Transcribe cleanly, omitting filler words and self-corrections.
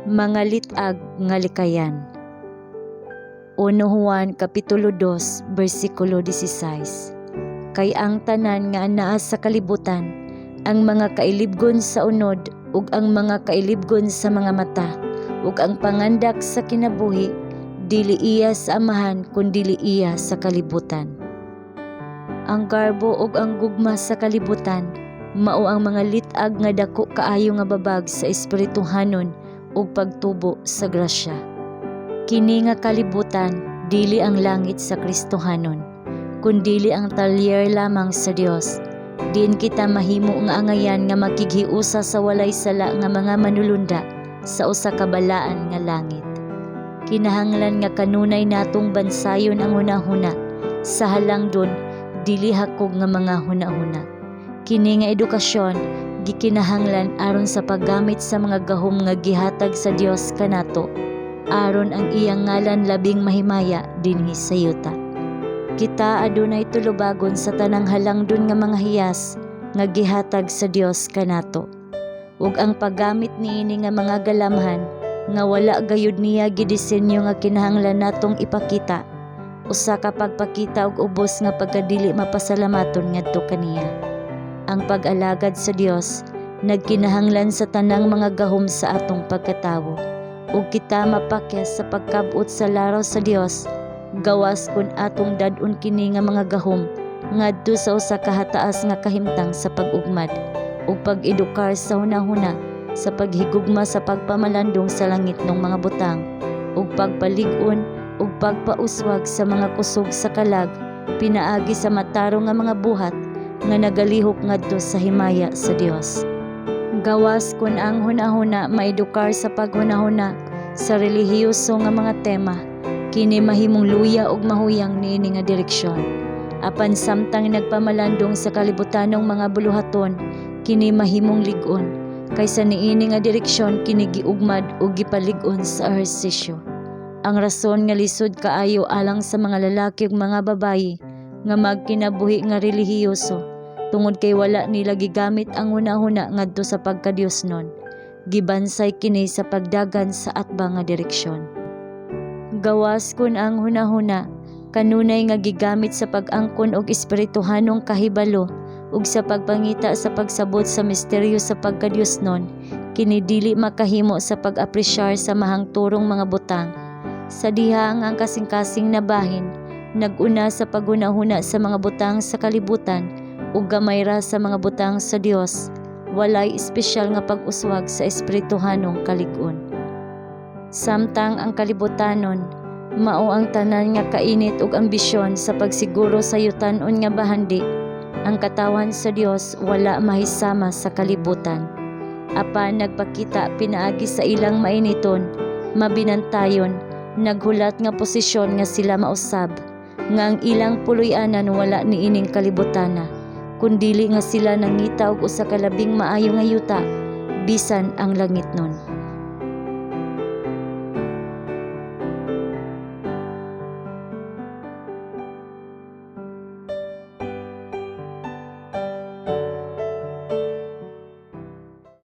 Mga lit-ag nga likayan. 1 Juan Kapitulo 2, bersikulo 16. Kay ang tanan nga anaa sa kalibutan, ang mga kailibgon sa unod ug ang mga kailibgon sa mga mata ug ang pangandak sa kinabuhi, dili iya sa Amahan kundili iya sa kalibutan. Ang garbo ug ang gugma sa kalibutan mao ang mga lit-ag nga dako kaayo nga babag sa espirituhanon ug pagtubo sa grasya. Kini nga kalibutan dili ang langit sa Kristohanon, kundili ang talyer lamang sa Dios. Diin kita mahimo nga angayan nga makighiusa sa walay sala nga mga manulunda sa usa ka balaan nga langit. Kinahanglan nga kanunay natong bansayon ang hunahuna sa halangdon, dili hakog nga mga hunahuna. Kini nga edukasyon gikinahanglan aron sa paggamit sa mga gahom nga gihatag sa Dios kanato aron ang iyang ngalan labing mahimaya dinhi sa yuta. Kita adunay tulubagon sa tanang halangdon nga mga hiyas nga gihatag sa Dios kanato. Ug ang paggamit niini nga mga galamhan nga wala gayud niya gidisenyo nga kinahanglan natong ipakita usa ka pagpakita og ubos nga pagkadili mapasalamaton ngadto kaniya. Ang pag-alagad sa Dios nagkinahanglan sa tanang mga gahom sa atong pagkatawo, ug kita mapakyas sa pagkab-ot sa laraw sa Dios gawas kun atong dad-on kini nga mga gahom ngadto sa usa ka hataas nga kahimtang sa pag-ugmad ug pag-edukar sa hunahuna sa paghigugma sa pagpamalandong sa langitnong mga butang ug pagpalig-on ug pagpauswag sa mga kusog sa kalag pinaagi sa matarong nga mga buhat nga nagalihok ngadto sa himaya sa Dios. Gawas kun ang hunahuna maedukar sa paghunahuna sa relihiyoso nga mga tema, kini mahimong luya ug mahuyang niini nga direksyon. Apan samtang nagpamalandong sa kalibutanong mga buluhaton, kini mahimong lig-on kaysa niini nga direksyon kini giugmad ug gipalig-on sa ehersisyo. Ang rason nga lisod kaayo alang sa mga lalaki ug mga babayi nga magkinabuhi nga relihiyoso tungod kay wala nila gigamit ang hunahuna ngadto sa pagkadiosnon. Gibansay kini sa pagdagan sa atbang nga direksyon. Gawas kun ang hunahuna kanunay nga gigamit sa pag-angkon og espirituhanong kahibalo ug sa pagpangita sa pagsabot sa misteryo sa pagkadiosnon, kini dili makahimo sa pag-apresyar sa mahangturong mga butang. Sa diha nga ang kasing-kasing na bahin nag-una sa paghunahuna sa mga butang sa kalibutan ug gamay ra sa mga butang sa Dios, walay espesyal nga pag-uswag sa espirituhanong kalig-on. Samtang ang kalibutanon mao ang tanan nga kainit ug ambisyon sa pagsiguro sa yutan-on nga bahandi, ang katawhan sa Dios wala mahisama sa kalibutan. Apan nagpakita pinaagi sa ilang mainiton, mabinantayon, naghulat nga posisyon nga sila mausab nga ang ilang puloy-anan wala niining kalibutana, kundili nga sila nangita og usa ka labing maayo nga yuta, bisan ang langitnon.